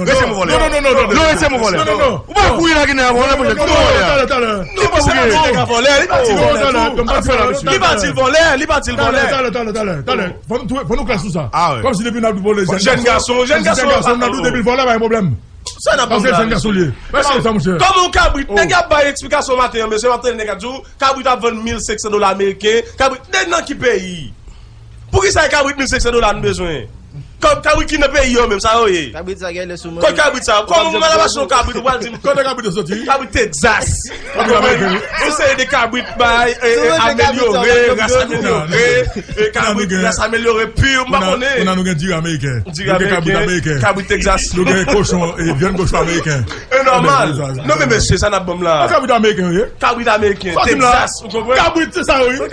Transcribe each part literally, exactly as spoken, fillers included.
non, rete non, mwen vòlè. Non, non, non, non, non, non, rete mwen vòlè. Non, non, non. Ou pa kouri la genyen vòlè, mwen vòlè. Non, talè, talè. Non, se pa vòlè, li pa di l vòlè, li pa di l vòlè. Talè, talè, talè, talè. Li pa di l vòlè, li pa di l vòlè. Talè, talè, talè, talè. Fò nou, fò nou klè sou sa. Ah, wi. Kòmsi depi n ap vòlè jèn gason, jèn gason, jèn gason, n ap di depi l vòlè, pa gen pwoblèm. Sa n ap ban m la, mesye. Kòman yon kabrit, nèg ap bay eksplikasyon maten an, mesye, maten nèg ap di w, kabrit ap vann mil senk san dola ameriken, kabrit, nèg nan ki peyi? Poukisa e kabrit mil senk san dola nou bezwen? Kab-, kabrit ki nan peyi yo menm, sa yo ye? Kabrit sa gen lè sou mwen. Kot kabrit sa? Kòman mwen al achte yon kabrit, ou pral di m? Kote kabrit yo soti? Kabrit Texas. Ou konprann? Yon seri de kabrit bay, e, e, amelyore, ras amelyore, e, kabrit ras amelyore, pur, m pa konnen. Kounye a nou gen diri ameriken. Diri ameriken, kabrit Texas. Nou gen kochon, e, vyann kochon ameriken. E nòmal. Non, men mesye, sa n ap ban m la. Kabrit ameriken yo ye. Kabrit ameriken, Texas, ou konprann? Kabrit, se sa yo ye.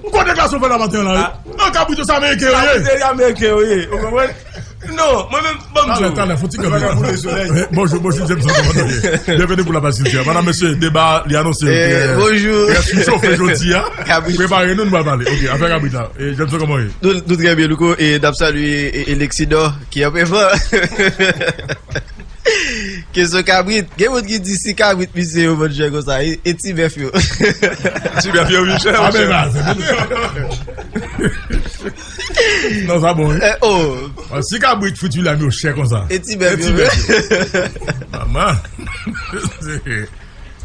Kote gason fè la maten la, wi? Non, kabrit yo se ameriken yo ye. Kabrit se ameriken yo ye, ou konprann? Non, mwen menm, ban m di w. Talè, talè, fò ti kanpe. Bonjou, bonjou, Jameson, kòman nou ye? Byenveni pou La Paz Kilti a. Madam, mesye, deba, li anonse, e, bonjou. Trè chofe jodi a. Prepare nou, nou va pale. Ok, afè kabrit la. E, Jameson, kòman w ye? Nou, nou trè byen, Louko, e n ap salye, e, e Lexidor, ki an pèvan. Kesyon kabrit. Gen moun ki di si kabrit misye yo vann chè konsa, e, e ti bèf yo? Ti bèf yo vin chè, monchè. Non, sa bon, wi. Eh, oh. Si kabrit fritila yo chè konsa. E ti bèf yo. Manman.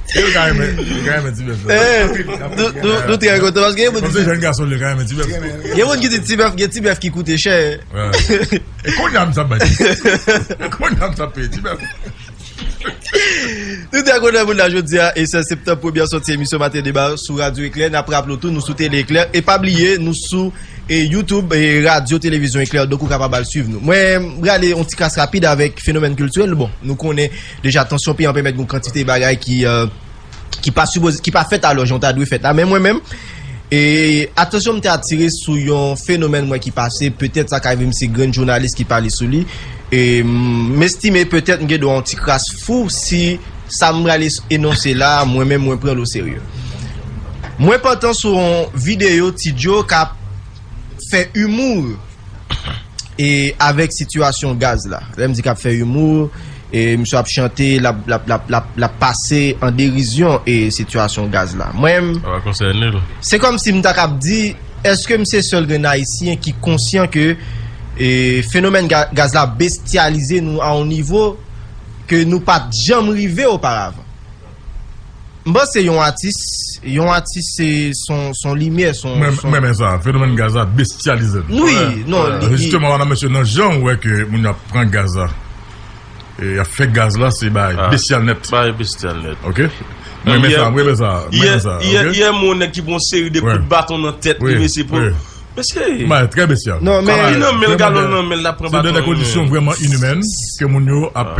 Yo ka renmen, yo ka renmen ti bèf la. Eh, nou, nou, nou trè kontan paske gen moun ki di, jèn gason li ka renmen ti bèf. Gen moun ki di ti bèf, gen ti bèf ki koute chè. E kounye a m t ap bay. E kounye a m t ap peye ti bèf. Nou trè kontan moun la jodi a, e sèz septanm, premyè sòti emisyon Maten Deba sou Radyo Eklè. N ap raple w tou, nou sou Tele Eklè. E pa bliye, nou sou, e, YouTube, e, Radyo Televizyon Eklè. Donk, ou kapab al swiv nou. Mwen, m prale yon ti kras rapid avèk fenomèn kiltirèl. Bon, nou konnen deja tansyon peyi an pèmèt yon kantite bagay ki, e, ki pa sipoze, ki pa fèt alò jan w ta dwe fèt la. Men mwen menm, e, atansyon m te atire sou yon fenomèn mwen ki pase, petèt sa ka rive m se grenn jounalis ki pale sou li. E, m, m estime petèt m gen dwa yon ti kras fou si sa m prale enonse la, mwen menm mwen pran l oserye. Mwen pantan sou yon videyo Ti Joe k ap fè imou e avèk sitiyasyon gaz la. Lè m di k ap fè imou, e misye ap chante, l ap, l ap, l ap, l ap, l ap pase an derizyon e sitiyasyon gaz la. Mwen, sa pa konsène l. Se kòmsi m ta k ap di, èske m se sèl grenn Ayisyen ki konsyan ke, e, fenomèn ga-, gaz la bestyalize nou a yon nivo ke nou pa t janm rive oparavan? M panse yon atis, yon atis se son, son limyè, son, Mwen son... mwen men sa, fenomèn gaz la bestyalize n. Wi, non, li, li, Jisteman, madan mesye, nan jan w wè ke moun yo ap pran gaz la, e y ap fè gaz la, se bagay bestyal nèt. Bagay bestyal nèt. Ok? Mwen men sa, mwen men sa, mwen men sa. Yè, yè, mwen nèg ki pran yon seri de kout baton nan tèt li, mesye, pou... Mesye, bagay trè bestyal. Non, men li nan men l, galon nan men l, l ap pran baton. Se de kondisyon vrèman inimèn ke moun yo ap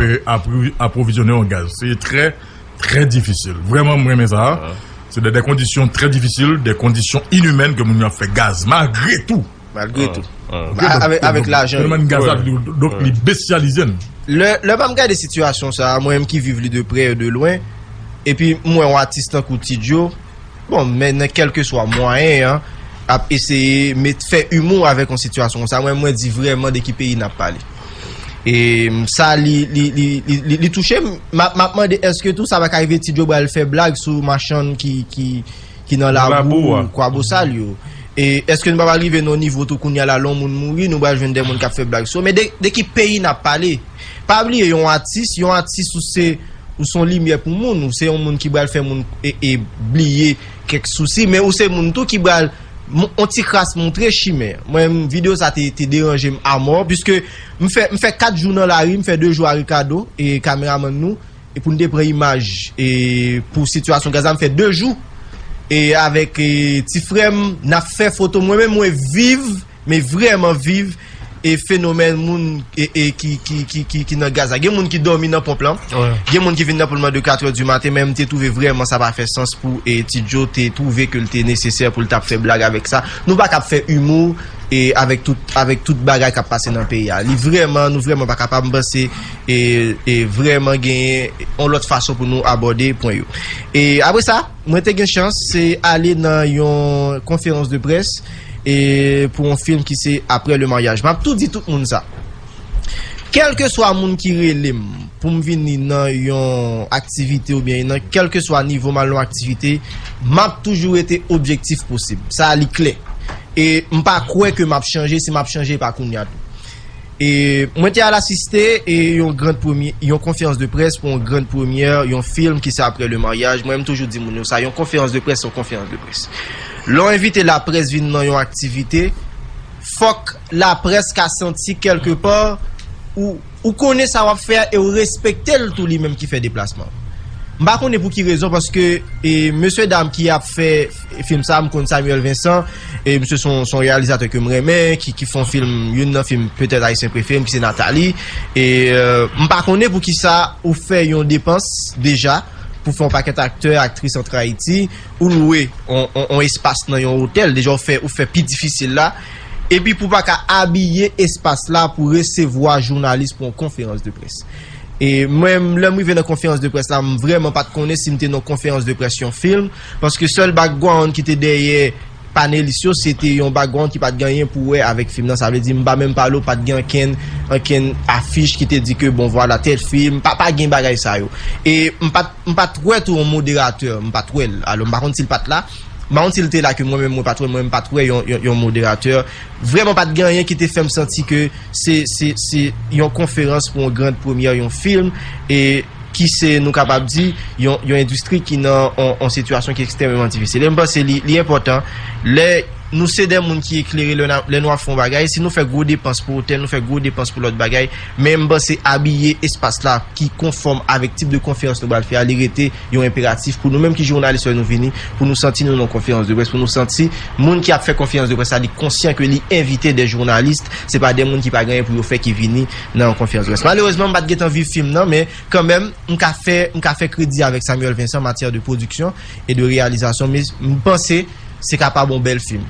apwovizyone an gaz. Se trè, trè difisil. Vrèman, mwen men sa. Se de, de kondisyon trè difisil, de kondisyon inimèn ke moun yo ap fè gaz, malgre tou. Malgre tou. Avèk, avèk lajan. Fenomèn gaz la, donk, li bestyalize n. Lè, lè m ap gade sitiyasyon sa a, mwen menm ki viv li de prè e de lwen, epi m wè yon atis tankou Ti Djo, bon, men nan kèlkeswa mwayen an, ap eseye met, fè imou avèk yon sitiyasyon konsa, mwen, mwen di vrèman de ki peyi n ap pale. E sa, li, li, li, li, li, li touche m. M ap, m ap mande, èske tou sa pa ka rive Ti Djo pral fè blag sou machann ki, ki, ki nan labou, Kwabosal yo? E èske nou pa pral rive nan yon nivo tou kounye a la, lè yon moun mouri, nou pral jwenn de moun k ap fè blag sou yo? Men de, de ki peyi n ap pale? Pa bliye, yon atis, yon atis ou se, ou se yon limyè pou moun, ou se yon moun ki pral fè moun e, e bliye kèk sousi, men ou se moun tou ki pral on ti kras montre chimen. Mwen, videyo sa te, te deranje m amò, piske m fè, m fè kat jou nan lari, m fè de jou a Ricardo, e kameramann nou, e pou n te pran imaj, e pou sitiyasyon gaz la, m fè de jou, e avèk, e, ti frè m, n ap fè foto. Mwen menm, mwen viv, men vrèman viv, e fenomèn moun, e, e ki, ki, ki, ki, ki nan gaz la. Gen moun ki dòmi nan ponp lan. Gen moun ki vin nan ponp lan de katrè di maten, men m te twouve vrèman sa pa fè sans pou, e, Ti Djo te twouve ke l te nesesè pou l t ap fè blag avèk sa. Nou pa kab fè imou, e, avèk tout, avèk tout bagay k ap pase nan peyi a. Li vrèman, nou vrèman pa kapab, m panse, e, e vrèman genyen yon lòt fason pou nou abòde pwen yo. E apre sa, mwen te gen chans, se ale nan yon konferans de près, e pou yon film ki se Après le mariage. M ap tou di tout moun sa. Kèlkeswa moun ki rele m pou m vini nan yon aktivite oubyen nan kèlkeswa nivo m al nan yon aktivite, m ap toujou rete objektif posib. Sa a, li klè. E m pa kwè ke m ap chanje, si m ap chanje, e pa kounye a tou. E mwen te al asiste, e yon grand premye, yon konferans de près pou yon grand premyè, yon film ki se Après le mariage. Mwen, m toujou di moun yo sa, yon konferans de près, se yon konferans de près. Lè w envite laprès vin nan yon aktivite, fòk laprès ka santi kèlkepa ou, ou konnen sa w ap fè a e w respekte l tou, li menm ki fè deplasman. M pa konnen pou ki rezon, paske, e, mesye dam ki ap fè film sa, m konn Samuel Vincent, e misye se yon, se yon reyalizatè ke m renmen, ki, ki fè yon film, youn nan film petèt ayisyen prefere m, ki se Nathalie. E, e, m pa konnen pou ki sa ou fè yon depans deja pou fè yon pakèt aktè, aktris antre Ayiti, ou lwe yon, yon, yon espas nan yon otèl, deja ou fè, ou fè pi difisil la. Epi pou pa ka abiye espas la pou resevwa jounalis pou yon konferans de près. E mwen, lè m rive nan konferans de près la, m vrèman pa t konnen si m te nan yon konferans de près yon film, paske sèl background ki te dèyè panelis yo, se te yon background ki pa t gen anyen pou wè avèk film nan. Sa vle di, m pa menm pale w, pa t gen ankenn, ankenn afich ki te di ke, bon, vwala, tèl film, pa, pa gen bagay sa yo. E m pa t, m pa t wè tou yon moderatè, m pa t wè l. Alò, m pa konn si l pa t la. M pa konn si l te la ke mwen menm mwen pa t wè, mwen menm pa t wè yon, yon, yon moderatè. Vrèman pa t gen anyen ki te fè m santi ke se, se, se yon konferans pou yon grand premyè, yon film, e ki se, nou kapab di, yon, yon endistri ki nan yon, yon sitiyasyon ki ekstrèmeman difisil. E m panse li, li enpòtan, lè nou se de moun ki eklere, lè n a, lè nou ap fè yon bagay, si nou fè gwo depans pou otèl, nou fè gwo depans pou lòt bagay, men m panse abiye espas la ki konfòm avèk tip de konferans nou pral fè a, li rete yon enperatif pou nou menm ki jounalis lè nou vini, pou nou santi nou nan yon konferans de près, pou nou santi moun ki ap fè konferans de près la, li konsyan ke li envite de jounalis, se pa de moun ki pa gen anyen pou yo fè ki vini nan yon konferans de près. Malerezman, m pa t gentan viv film nan, men kanmenm, m ka fè, m ka fè kredi avèk Samuel Vincent an matyè de pwodiksyon e de reyalizasyon, men m panse se kapab yon bèl film.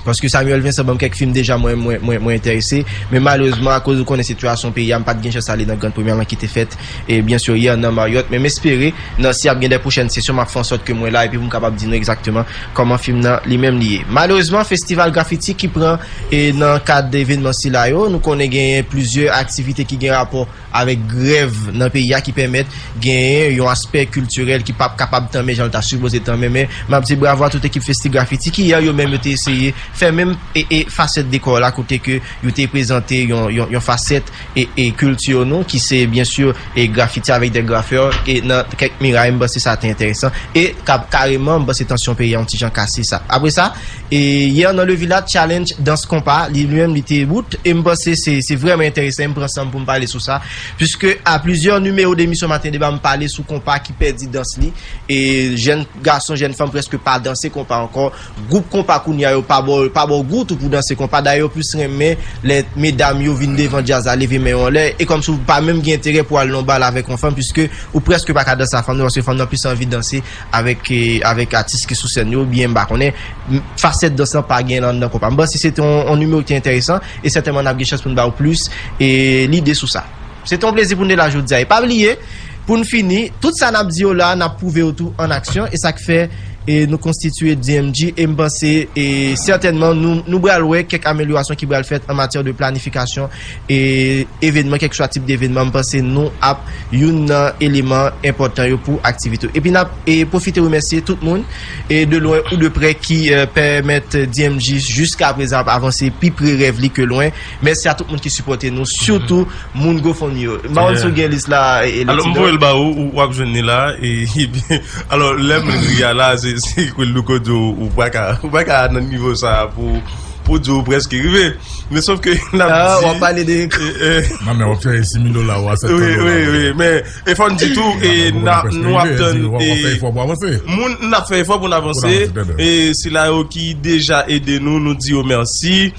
Paske Samuel Vincent ban m kèk film deja mwen, mwen, mwen, mwen enterese. Men malerezman, akoz ou konnen sitiyasyon peyi a, m pa t gen chans ale nan grand premyè lan ki te fèt, e byen si yè nan Marriott. Men m espere, nan, si ap gen de pwochèn sesyon, m ap fè ansòt ke mwen la, epi pou m kapab di nou egzakteman kòman film nan li menm li ye. Malerezman, Festival Grafiti ki pran, e nan kad evènman sila yo, nou konnen genyen plizyè aktivite ki gen rapò avèk grèv nan peyi a ki pèmèt genyen yon aspè kiltirèl ki p ap kapab tanmen jan l ta sipoze tanmen. Men m ap di bravo a tout ekip Festi Grafiti ki yè yo menm yo te eseye fè menm e, e fasèt dekò la kote ke yo te prezante yon, yon, yon fasèt e, e kilti nou ki se byen si e grafiti avèk de grafè e nan kèk miray, m panse sa te enteresan e ka, kareman m panse tansyon peyi a yon ti jan kase sa. Apre sa, e yè nan Levila challenge dans konpa, li menm li te bout e m panse se, se vrèman enteresan, m pran san m pou m pale sou sa, puiske a plizyè nimewo de emisyon Maten Deba m pale sou konpa ki pèdi dans li e jèn gason, jèn fanm prèske pa danse konpa ankò. Gwoup konpa kounye a yo pa ba w, pa ba w gou tou pou danse konpa. Dayè yo plis renmen lè medam yo vin devan djaz la, leve men yo anlè. E kòmsi w pa menm gen enterè pou al nan bal avèk yon fanm, piske ou prèske pa ka danse ak fanm nan, paske fanm nan plis anvi danse avèk, eh, avèk atis ki sou sèn yo, oubyen m pa konnen. M, fasèt dans lan pa gen nan, nan konpa. M panse se te yon, yon nimewo ki te enteresan, e sètènman n ap gen chans pou n ba w plis, eh, lide sou sa. Se te yon plezi pou n te la jodi a. E pa bliye, pou n fini, tout sa n ap di yo la, n ap pwouve yo tou an aksyon. E sa k fè, e nou konstitye D M G. E m panse, e sètènman, nou, nou pral wè kèk amelyorasyon ki pral fèt an matyè de planifikasyon e evenman, kèlkeswa tip de evenman. M panse nou ap youn nan eleman enpòtan yo pou aktivite yo. Epi n ap, e pwofite remèsye tout moun, e de lwen ou de prè, ki, e, pèmèt D M G jiska prezan ap avanse pi pre rèv li ke lwen. Mèsi a tout moun ki sipòte nou, sitou moun GoFundMe yo. M pa konn si w gen lis la, e, e, Alò, m Lexido. Voye l ba ou, ou, w ap jwenn li la. E, ebyen, alò, lè m ri a la, se, se Queen Louko di w, ou pa ka, ou pa ka nan nivo sa a pou, pou di w prèske rive. Men sòf ke n ap Ah, di w ap pale de e, e, Non, men w ap fè sis mil dola ou a sèt san dola. Wi, wi, wi. Men, e fò n di tou, e, n ap, nou ap tann, e, moun, n ap fè efò pou n avanse. E sila yo ki deja ede nou, nou di yo mèsi.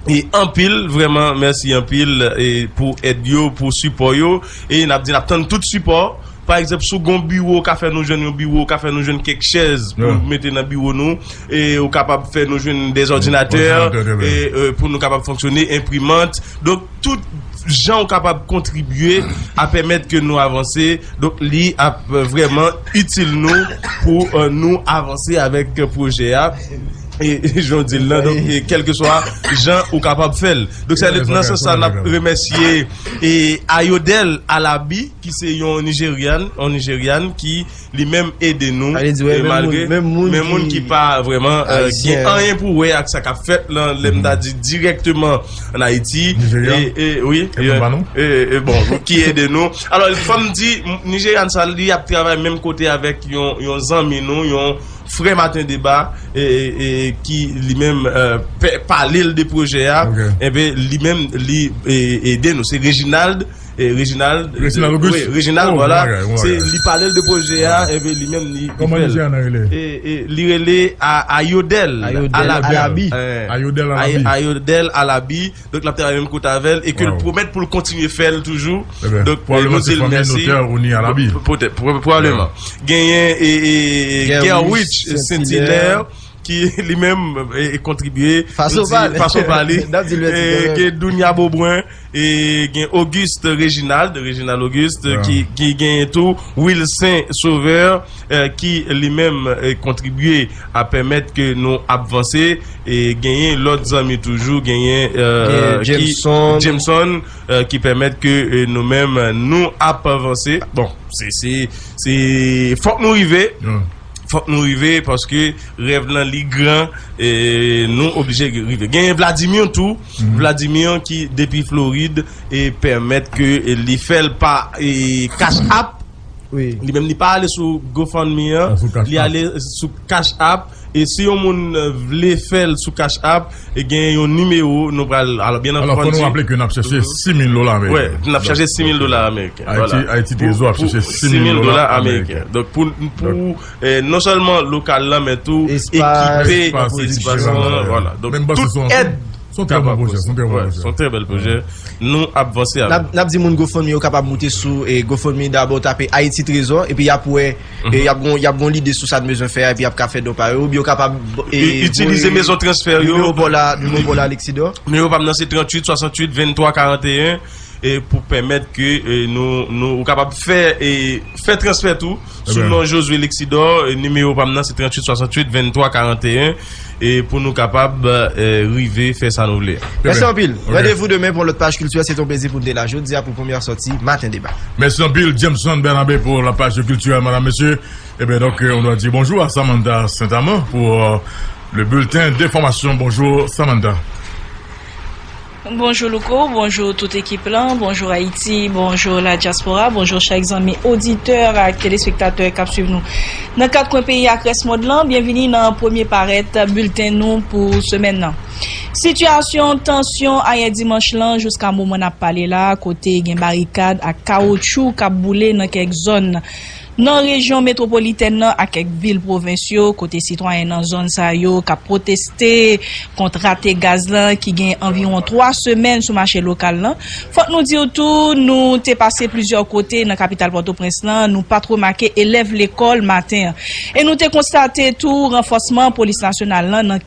E anpil, vrèman, mèsi anpil, e pou èd yo, pou sipò yo. E n ap di, n ap tann tout sipò. Pa egzanp, si w gen yon biwo, w ka fè nou jwenn yon biwo, w ka fè nou jwenn kèk chèz pou mete nan biwo nou. E ou kapab fè nou jwenn dèzòdinatè, e, e, pou nou kapab fonksyone, enprimant. Donk, tout jan w kapab kontribye a pèmèt ke nou avanse. Donk, li ap, e, vrèman itil nou pou, e, nou avanse avèk pwojè a. E, e, jan w di l lan, donk, e, kèlkeswa jan ou kapab fè l. Donk, se nan sans sa, n ap remèsye, e, Ayodele Alabi, ki se yon Nijeryan, yon Nijeryan ki li menm ede nou, e, malgre, men moun ki pa vrèman, e, gen anyen pou wè ak sa k ap fèt lan, lè m ta di dirèkteman an Ayiti. E, e, wi, e, e, e, bon, ki ede nou. Alò, fò m di, m, Nijeryan sa, li ap travay menm kote avèk yon, yon zanmi nou, yon frè Maten Deba, e, e, e, ki li menm, e, pè, pale l de pwojè a, enben, li menm, li, e, ede nou. Se Reginald, e, Reginald, Reginald Auguste? Wi, Reginald, vwala. Se, li pale l de pwojè a, enben, li menm, li, li fè l. E, e, li rele a, Ayodele Alabi. Ayodele Alabi. Ayodele Alabi. Donk, l ap travay menm kote avè l e ke l pwomèt pou l kontinye fè l toujou. Donk, nou di l mèsi. Poutèt, pwobableman. Genyen, e, e, Gerwich Saint-Hilaire, ki li menm, e, e, kontribye. Fason pale. Fason pale. E, gen Dounia Beaubrun, e, gen Auguste Reginald, Reginald Auguste, ki, ki genyen tou Wilson Sauveur, e, ki li menm, e, kontribye a pèmèt ke nou ap vanse. E genyen lòt zanmi toujou, genyen, e, Jameson, e, ki pèmèt ke, e, nou menm, nou ap vanse. Bon, se, se, se, fòk nou rive. Fòk nou rive paske rèv lan li gran, e nou oblije rive. Genyen Vladimir tou, Vladimir ki depi Florid e pèmèt ke, e, li fè l pa, e, Cash App. Li menm li pa ale sou GoFundMe an, li ale sou Cash App. E si yon moun, e, vle fè l sou Cash App, e gen yon nimewo nou pral, alò, byen antandi. Alò, fò nou raple ke n ap chèche sis mil dola ameriken. Wi, n ap chèche sis mil dola ameriken. Ayiti, Ayiti Trezò ap chèche sis mil dola ameriken. Donk, pou, pou, e, non sèlman lokal lan, men tou ekipe pwodikasyon an. Vwala. Donk, tout èd. Se yon trè bon pwojè, se yon trè bon pwojè. Se yon trè bèl pwojè. Nou ap vanse avè l. N ap, n ap di moun GoFundMe yo kapab moute sou, e, GoFundMe dabò, tape Ayiti Trezò, epi y ap wè, e, y ap gon, y ap gon lide sou sa n bezwen fè a, epi y ap ka fè don pa yo, oubyen yo kapab, e, itilize mezon transfè yo. Nimewo pa w la, nimewo pa w la, Lexidor. Nimewo pa m nan se tranntuit swasanntuit venntwa karanteyen, e, pou pèmèt ke, e, nou, nou, ou kapab fè, e, fè transfè tou sou non Josué Lexidor, e, nimewo pa m nan se tranntuit swasanntuit venntwa karanteyen, e pou nou kapab, e, rive fè sa nou vle a. Mèsi anpil. Randevou demen pou yon lòt paj kiltirèl. Se te yon plezi pou n te la jodi a pou premyè sòti Maten Deba. Merci anpil, Jameson Bernabe, pour la page culturelle, madame, monsieur. Eh bien, donc, euh, on doit dire bonjour à Samantha Saint-Amand pour, euh, Le bulletin d'information. Bonjour, Samantha. Bonjou Louko, bonjou tout ekip lan, bonjou Ayiti, bonjou la dyaspora, bonjou chak zanmi oditè ak telespektatè k ap swiv nou nan kat kwen peyi ak rès mond lan. Byenvini nan premye parèt bilten nou pou semèn nan. Sitiyasyon tansyon ayè dimanch lan jiska moman n ap pale la, kote gen barikad ak kawoutchou k ap boule nan kèk zòn nan rejyon metwopolitèn nan ak kèk vil pwovens yo, kote sitwayen nan zòn sa yo k ap pwoteste kont rate gaz lan ki gen anviwon twa semèn sou mache lokal lan. Fòk nou di w tou, nou te pase plizyè kote nan kapital Pòtoprens lan, nou pa t remake elèv lekòl maten an. E nou te konstate tou ranfòsman polis nasyonal lan nan